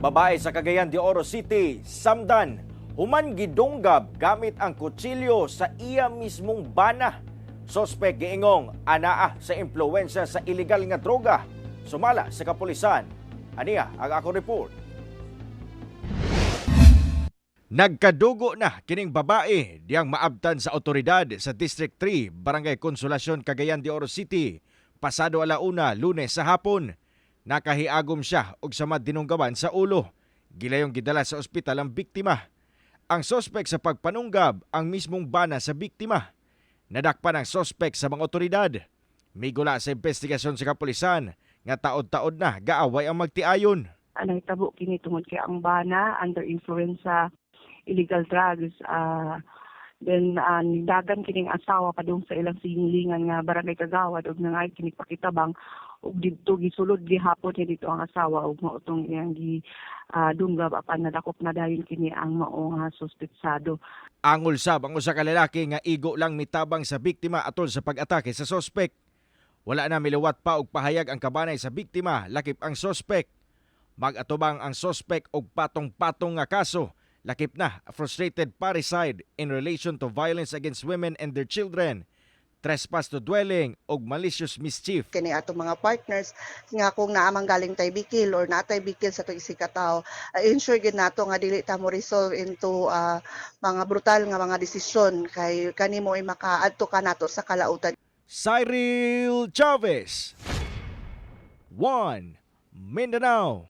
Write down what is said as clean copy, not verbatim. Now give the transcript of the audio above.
Babae sa Cagayan de Oro City, samdan, human gidunggab gamit ang kutsilyo sa iya mismong bana. Sospek giingong anaa sa impluwensya sa illegal nga droga. Sumala sa kapulisan. Aniya ang ako report. Nagkadugo na kining babae diyang maabtan sa otoridad sa District 3, Barangay Consolacion, Cagayan de Oro City. Pasado 1:00, Lunes sa hapon. Nakahiagom siya og samad dinunggaban sa ulo. Gilayong gidala sa ospital ang biktima. Ang sospek sa pagpanunggab ang mismong bana sa biktima. Nadakpan ang sospek sa mga otoridad. Migula sa investigasyon sa kapulisan nga taod-taod na gaaway ang magtiayon. Ang nahitabo kini tungod kay ang bana under influence sa illegal drugs, then nidagan kining asawa padung sa ilang singilingan nga barangay kagawad og nangay kini pakitabang ug didto gisulod gihapon niya dito ang asawa ug mao tong iyang gi dunggab apan nadakop na dayon kini ang maong suspetsado. Angol sab ang usa ka lalaki nga igo lang mitabang sa biktima atol sa pag-atake sa sospek. Wala na miluwat pa og pahayag ang kabanay sa biktima lakip ang sospek. Mag-atubang ang sospek og patong-patong nga kaso lakip na frustrated parricide in relation to violence against women and their children, trespass to dwelling og malicious mischief. Kini atong mga partners nga kung naa man galing tay bikil or natay bikil sa atong isig ka tawo, ensure gyud nato nga dili ta mo resolve into mga brutal nga mga desisyon kay kani mo ay makaadto ka nato sa kalautan. Cyril Chavez, 1 Mindanao.